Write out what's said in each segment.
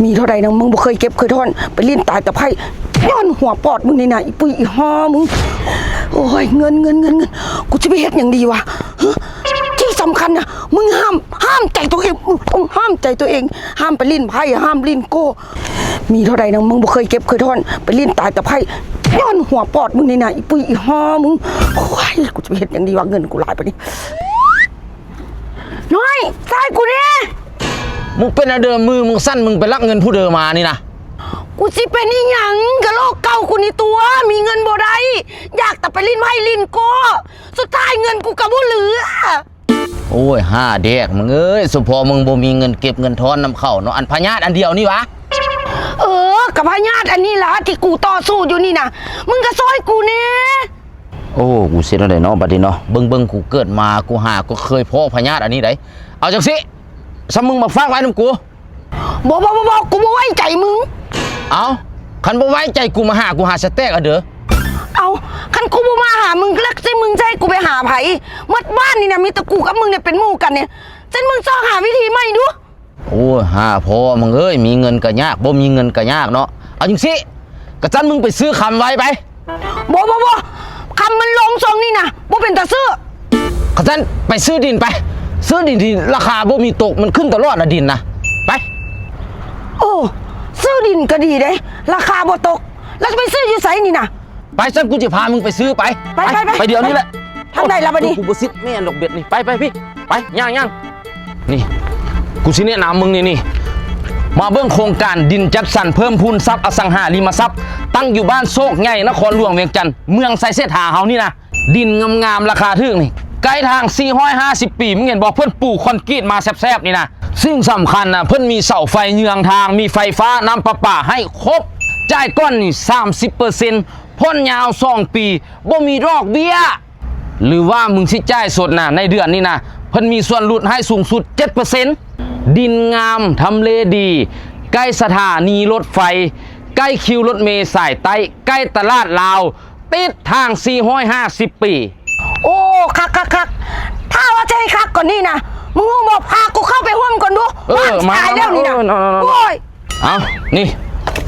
ມີເທົ່າໃດນະ ມຶງບໍ່ເຄີຍເກັບເຄີຍຖອນ ໄປຫຼິ້ນຕາຍຕະໄພ ຍ້ອນຫົວປອດມຶງນີ້ນະ ອີ່ປຸ້ຍ ອີ່ຫ່າມຶງ. ໂອ້ຍ ເງິນ ເງິນ ເງິນ ເງິນ ກູຊິໄປເຮັດຫຍັງດີວະ? ຮະ ທີ່ສຳຄັນນະ ມຶງຫ້າມ ຫ້າມໃຈຕົວເອງ ມຶງຕ້ອງຫ້າມໃຈຕົວເອງ ຫ້າມໄປຫຼິ້ນໄພ້ ຫ້າມຫຼິ້ນໂກ້. ມີເທົ່າໃດນະ ມຶງບໍ່ເຄີຍເກັບເຄີຍຖອນ ໄປຫຼິ້ນຕາຍຕະໄພ ຍ້ອນຫົວປອດມຶງນີ້ນະ ອີ່ປຸ້ຍ ອີ່ຫ່າມຶງ. ໂອ້ຍ ກູຈະໄປເຮັດຫຍັງດີວະ ເງິນກູຫຼາຍປານນີ້. ນ້ອຍ ຊ່ອຍກູແດ່. ມຶງເປັນອະເດີ ມືມຶງສັ່ນ ມຶງໄປລັກເງິນຜູ້ເດີມານີ້ນະ? ກູຊິເປັນອີ່ຫຍັງ ກະໂລກເກົ່າກູນີ້ຕົວະ ມີເງິນບໍ່ໄດ້ ຢາກແຕ່ໄປຫຼິ້ນໄພ້ຫຼິ້ນໂກ້ ສຸດທ້າຍເງິນກູກະບໍ່ເຫຼືອ. ໂອ້ຍ ຫ້າແດກ ມຶງເອີຍ ສົມພໍມຶງບໍ່ມີເງິນເກັບເງິນຖອນນຳເຂົາເນາະ ອັນພະຍາດອັນດຽວນີ້ຫວາ? ເອີ ກະພະຍາດອັນນີ້ລະ ທີ່ກູຕໍ່ສູ້ຢູ່ນີ້ນະ ມຶງກະຊ່ອຍກູແດ່. ໂອ້ ກູຊິເຮັດແນວໃດເນາະ ບັດນີ້ເນາະ ເບິ່ງໆ ກູເກີດມາ ກູຫາກໍເຄີຍພໍ້ພະຍາດອັນນີ້ໃດ໋. ເອົາຈັ່ງຊີ້ ຊຳມຶງມາຝາກໄວ້ນຳກູ. ບໍ່ ບໍ່ ບໍ່ ບໍ່ ກູບໍ່ໄວ້ໃຈມຶງ. ເອົ້າ ຄັນບໍ່ໄວ້ໃຈກູ ມາຫາກູຫາສະແຕກເອົາເດີ. ເອົ້າ ຄັນກູບໍ່ມາຫາມຶງ ແລ້ວຊິມຶງຊິໃຫ້ກູໄປຫາໃຜ? ໝົດບ້ານນີ້ນະ ມີແຕ່ກູກັບມຶງນີ້ເປັນໝູ່ກັນນີ້ ຊັ້ນມຶງຊອກຫາວິທີໃໝ່ດູ. ໂອ້ຍ ຫາພໍ່ ມຶງເອີຍ ມີເງິນກະຍາກ ບໍ່ມີເງິນກະຍາກເນາະ. ເອົາຈັ່ງຊີ້ ກະຊັ້ນມຶງໄປຊື້ຄຳໄວ້ໄປ. ບໍ່ ບໍ່ ບໍ່ ຄຳມັນລົງຊ່ວງນີ້ນະ ບໍ່ເປັນຕາຊື້. ກະຊັ້ນໄປຊື້ດິນໄປ ຊື້ດິນທີ່ລາຄາບໍ່ມີຕົກ ມັນຂຶ້ນຕະຫຼອດນະດິນນະ ໄປ. ໂອ້ ຊື້ດິນກະດີເດ້ ລາຄາບໍ່ຕົກ ແລ້ວຊິໄປຊື້ຢູ່ໃສນີ້ນະ? ໄປ ຊັ້ນກູຊິພາມຶງໄປຊື້ໄປ. ໄປ ໄປ ໄປ ໄປດຽວນີ້ແຫຼະ. ທາງໃດລະບັດນີ້? ໂອ້ຍ ກູບໍ່ຊິດແມ່ນດອກເບັດນີ້ ໄປ ໄປ ພີ່ ໄປ ຍ່າງ ຍ່າງ. ນີ້ ກູຊິແນະນຳມຶງນີ້ ນີ້ ມາເບິ່ງໂຄງການດິນຈັດສັນເພີ່ມພູນຊັບອະສັງຫາລິມະຊັບ ຕັ້ງຢູ່ບ້ານໂຊກໃຫຍ່ ນະຄອນຫຼວງວຽງຈັນ ເມືອງໄຊເສດຖາເຮົານີ້ນະ. ດິນງາມໆ ລາຄາຖືກນີ້ ໃກ້ທາງສີ່ຮ້ອຍຫ້າສິບປີ ມຶງເຫັນບໍ່? ເພິ່ນປູຄອນກຣີດມາແຊບໆ ນີ້ນະ. ສິ່ງສຳຄັນນະ ເພິ່ນມີເສົາໄຟເຍືອງທາງ ມີໄຟຟ້າ ນ້ຳປະປາໃຫ້ຄົບ ຈ່າຍກ້ອນນີ້ສາມສິບເປີເຊັນ ຜ່ອນຍາວສອງປີ ບໍ່ມີດອກເບ້ຍ. ຫຼືວ່າມຶງຊິຈ່າຍສົດນະ ໃນເດືອນນີ້ນະ ເພິ່ນມີສ່ວນຫຼຸດໃຫ້ສູງສຸດເຈັດເປີເຊັນ. ດິນງາມ ທຳເລດີ ໃກ້ສະຖານີລົດໄຟ ໃກ້ຄິວລົດເມສາຍໃຕ້ ໃກ້ຕະຫຼາດລາວ ຕິດທາງສີ່ຮ້ອຍຫ້າສິບປີ. ໂອ້ ຄັກໆໆ ຖ້າວ່າຈະໃຫ້ຄັກກວ່ານີ້ນະ ມຶງຮູ້ບໍ່ ພາກູເຂົ້າໄປຮ່ວມກ່ອນດູ. ເອີ ມາ ຕາຍແລ້ວນີ້ນະ. ເອີ ເນາະ ເນາະ ເນາະ ໂອ້ຍ ເອົາ ນີ້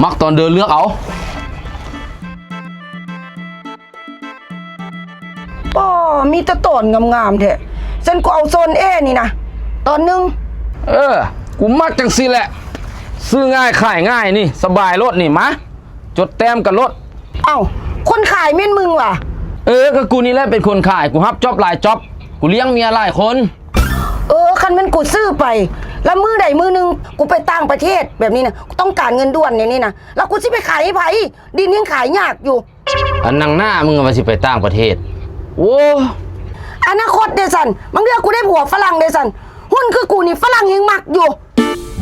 ມັກຕອນເດີເລືອກເອົາ. ປ້າ ມີແຕ່ຕອນງາມໆ ແທ້. ຊັ້ນກູເອົາໂຊນເອນີ້ນະ ຕອນໜຶ່ງ. ເອີ ກູມັກຈັ່ງຊີ້ແຫຼະ ຊື້ງ່າຍຂາຍງ່າຍນີ້ ສະບາຍໂລດນີ້. ມາ ຈົດແຕ້ມກັນໂລດ. ເອົ້າ ຄົນຂາຍແມ່ນມຶງຫວາ? ເອີ ກະກູນີ້ແຫຼະເປັນຄົນຂາຍ ກູຮັບຈ໋ອບຫຼາຍຈ໋ອບ ກູລ້ຽງເມຍຫຼາຍຄົນ. ເອີ ຄັນແມ່ນກູຊື້ໄປ ລະມື້ໃດມື້ໜຶ່ງກູໄປຕ່າງປະເທດແບບນີ້ນະ ກູຕ້ອງການເງິນດ່ວນແນວນີ້ນະ ລະກູຊິໄປຂາຍໃຫ້ໃຜ? ດິນຍັງຂາຍຍາກຢູ່. ອັນໜັງໜ້າມຶງວ່າຊິໄປຕ່າງປະເທດ. ໂອ້ ອະນາຄົດເດຊັ້ນ ບາງເທື່ອກູໄດ້ຜົວຝຣັ່ງເດຊັ້ນ ຫຸ່ນຄືກູນີ້ຝຣັ່ງແຮ່ງມັກຢູ່.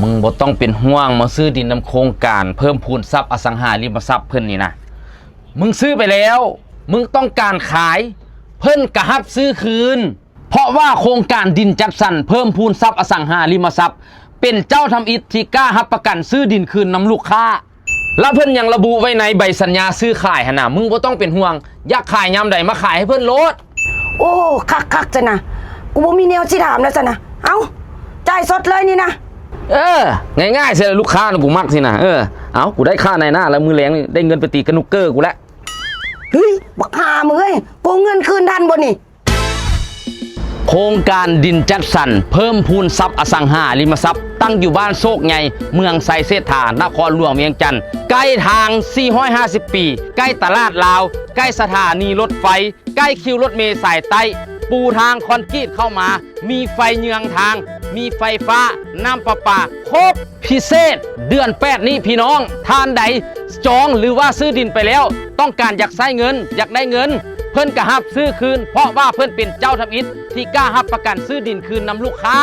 ມຶງບໍ່ຕ້ອງເປັນຫ່ວງ ມາຊື້ດິນນຳໂຄງການເພີ່ມພູນຊັບອະສັງຫາລິມະຊັບເພິ່ນນີ້ນະ. ມຶງຊື້ໄປແລ້ວ ມຶງຕ້ອງການຂາຍ ເພິ່ນກະຮັບຊື້ຄືນ. ເພາະວ່າໂຄງການດິນຈັດສັນເພີ່ມພູນຊັບອະສັງຫາລິມະຊັບ ເປັນເຈົ້າທຳອິດທີ່ກ້າຮັບປະກັນຊື້ດິນຄືນນຳລູກຄ້າ. ລະເພິ່ນຍັງລະບຸໄວ້ໃນໃບສັນຍາຊື້ຂາຍຫັ້ນນະ ມຶງບໍ່ຕ້ອງເປັນຫ່ວງ ຢາກຂາຍຍາມໃດມາຂາຍໃຫ້ເພິ່ນໂລດ. ໂອ້ ຄັກໆ ຊັ້ນນະ ກູບໍ່ມີແນວຊິຖາມແລ້ວຊັ້ນນະ. ເອົ້າ ຈ່າຍສົດເລີຍນີ້ນະ. ເອີ ງ່າຍໆ ຊີ້ລະ ລູກຄ້ານະ ກູມັກຊີ້ນະ. ເອີ ເອົາ ກູໄດ້ຄ່ານາຍໜ້າລະ ມື້ແລງນີ້ໄດ້ເງິນໄປຕີກະໜຸກເກີກູແຫຼະ. ເຮີ້ຍ ບັກຫ່າມຶງເອີຍ ກູເອົາເງິນຄືນທັນບໍ່ນີ້? ໂຄງການດິນຈັດສັນເພີ່ມພູນຊັບອະສັງຫາລິມະຊັບ ຕັ້ງຢູ່ບ້ານໂຊກໃຫຍ່ ເມືອງໄຊເສດຖາ ນະຄອນຫຼວງວຽງຈັນ ໃກ້ທາງສີ່ຮ້ອຍຫ້າສິບປີ ໃກ້ຕະຫຼາດລາວ ໃກ້ສະຖານີລົດໄຟ ໃກ້ຄິວລົດເມສາຍໃຕ້ ປູທາງຄອນກຣີດເຂົ້າມາ ມີໄຟເຍືອງທາງ ມີໄຟຟ້າ ນ້ຳປະປາ ຄົບ. ພິເສດເດືອນແປດນີ້ ພີ່ນ້ອງທ່ານໃດຈອງ ຫຼືວ່າຊື້ດິນໄປແລ້ວ ຕ້ອງການຢາກໃຊ້ເງິນ ຢາກໄດ້ເງິນ ເພິ່ນກະຮັບຊື້ຄືນ ເພາະວ່າເພິ່ນເປັນເຈົ້າທຳອິດທີ່ກ້າຮັບປະກັນຊື້ດິນຄືນນຳລູກຄ້າ.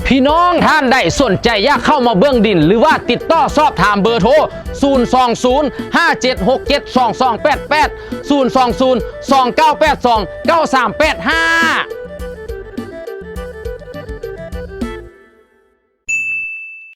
ພີ່ນ້ອງທ່ານໃດສົນໃຈຢາກເຂົ້າມາເບິ່ງດິນ ຫຼືວ່າຕິດຕໍ່ສອບຖາມເບີໂທ ສູນສອງສູນ ຫ້າເຈັດຫົກເຈັດ ສອງສອງແປດແປດ ສູນສອງສູນ ສອງເກົ້າແປດສອງ ເກົ້າສາມແປດຫ້າ.